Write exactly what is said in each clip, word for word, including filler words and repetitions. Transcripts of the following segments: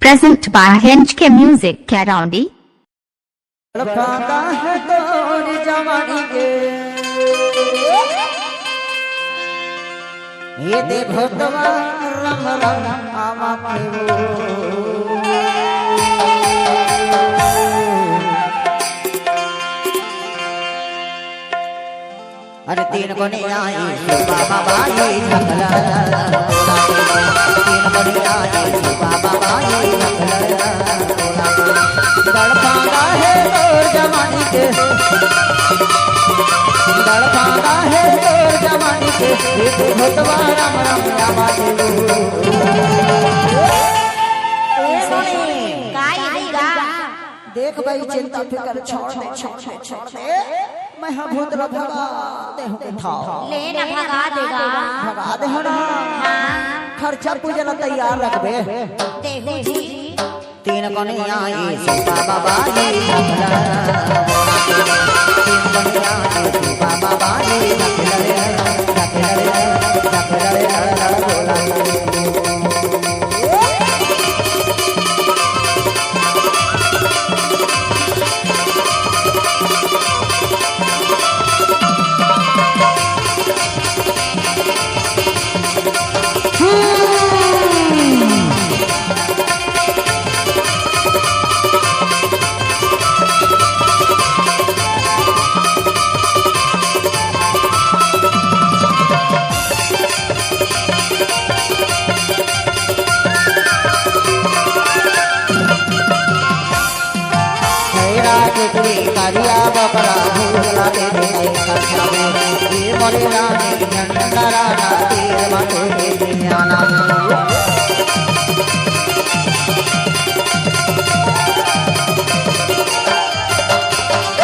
Present by H K Music Karaundi। तड़पाता है तोर जवानी के, ये दे भोतवा रम रम आवा के वो। अरे तीन कोनिया ये सुबा बाबा ये झकला, तीन कोनिया ये सुबा बाबा ये झकला। तड़पाता है तोर जवानी के, तड़पाता है तोर जवानी के, ये भोतवा रम रम आवा के वो। ए सोनी, का ये गा? देख भाई, चिंता फिकर छोड़ दे, छोड़ दे, छोड़ दे। मैं हा भूत ला भगा दे हूँ, उठाओ। ले ना, भगा देगा। भगा दे हो ना। हाँ। खर्चा पूजा ला तैयार रखबे। देहू जी। तीन कोनिया ये सुबा बाबा ये झकला। तीन कोनिया ये सुबा बाबा ये झकला। खैरा कुकरी करिया बकरा भूला दे दे कछावे। ये मोरे रानी झंडा राना तीर माथे दे दे आना।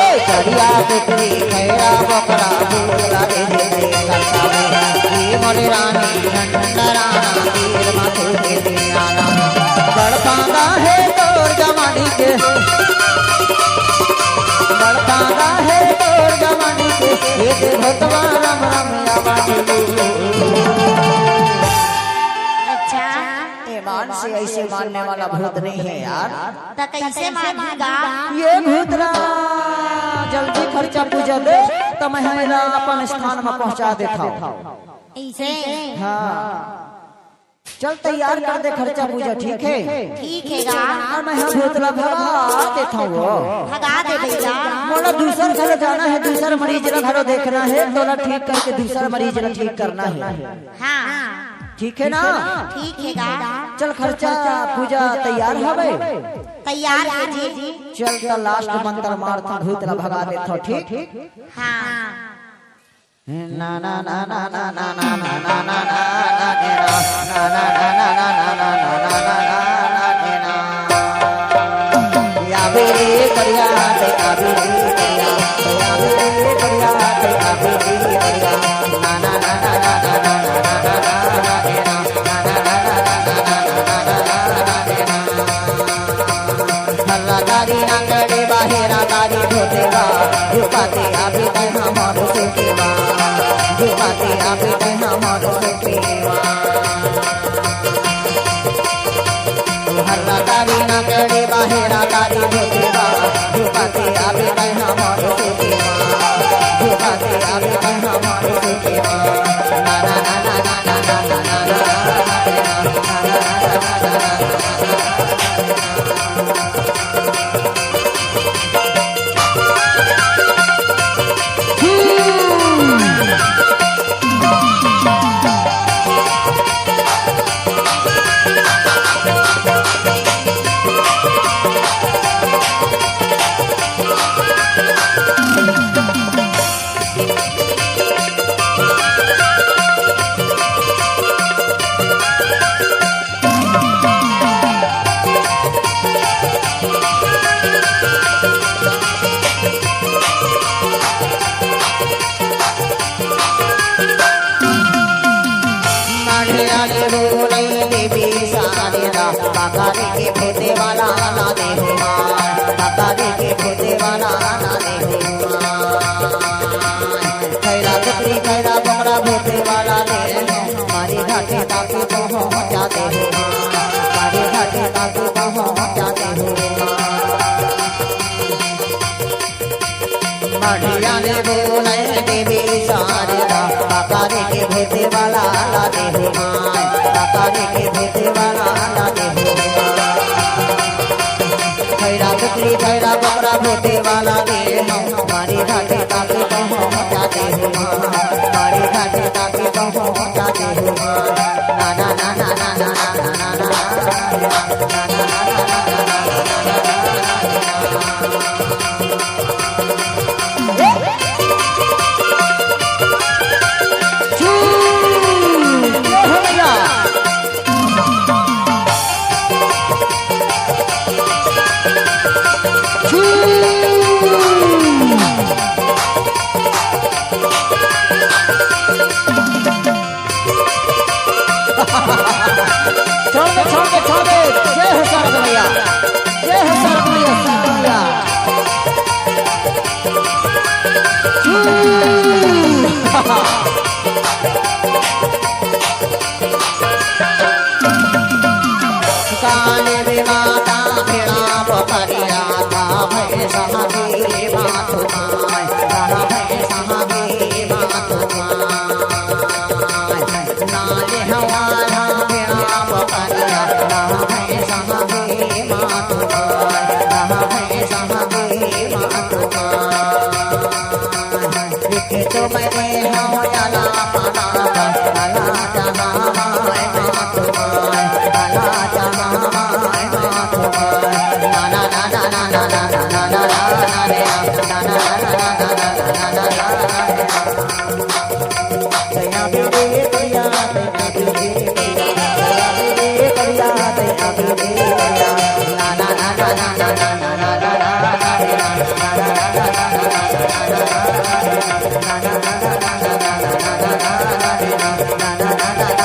ए करिया कुकरी खैरा बकरा भूला दे दे कछावे। ये मोरे रानी झंडा राना तीर माथे दे दे आना। तड़पाता है तोर जवानी के, तड़पाता है तोर जवानी के, ये दे भोतवा रम रम आवा के वो। अच्छा। ईमान से ऐसे मानने वाला भूत नहीं है यार। त कैसे मानेगा? ये भूत ला जल्दी खर्चा पूजा दे, त मैं हा एला अपन स्थान में पहुंचा देथव। ऐसे? हाँ। चल तैयार कर दे खर्चा पूजा, ठीक है? ठीक है गा। अउ मैं हा भूत ला भगा देथव वो। भगा दे भैया। मोला दूसर घर जाना है, दूसर मरीज ला घलो देखना है, तोला ठीक करके दूसर मरीज ला ठीक करना है। हाँ। ठीक है ना? ठीक है गा। चल खर्चा पूजा तैयार हवे? तैयार है जी। चल त लास्ट मंत्र मारथव, भूत ला भगा देथव, ठीक? हाँ। हल्ला तारी नांगड़े बाहेरा तारी धोतेवा, झुकाते आबे तै हमर सुकेवा, झुकाते आबे तै हमर सुकेवा। हल्ला तारी नांगड़े बाहेरा तारी धोतेवा, झुकाते आबे तै हमर सुकेवा, झुकाते आबे तै हमर सुकेवा। माढ़े आले बोलई देवी सारे रा, पकड़े के भूते वाला ना दे हो माँ, पकड़े के भूते वाला ना दे हो माँ। खैरा कुकरी खैरा बकरा भूते वाला दे हो, मारी घाटे ताकू तो हो जाते हो माँ, मारी घाटे ताकू तो हो देबो नहीं देवी शारदा, पकड़े के भेजे वाला ला देहु माय, पकड़े के भेजे वाला ला देहु माय। खैरा कुकरी, खैरा बकरा भेजे वाला देहु, मारी घाटे ताके पहुँचा देहु माय, मारी घाटे ताके पहुँचा देहु माय। ना, ना, ना। छोड़ दे, छोड़ दे, छोड़ दे। जय हो सरग मैया, जय हो सरग मैया, सरग मैया। काली माता बिना पकड़िया था, भैंसा की माँ तुम्हार, था भैंसा की माँ तुम्हार। नाले हवाला बिना पकड़िया, था भैंसा की माँ तुम्हार, था भैंसा की माँ तुम्हार। लिखे तो मैंने हो याला पाना, याला जहाँ माय माँ तुम्हार, याला जहाँ माय माँ तुम्हार। ना, ना, ना।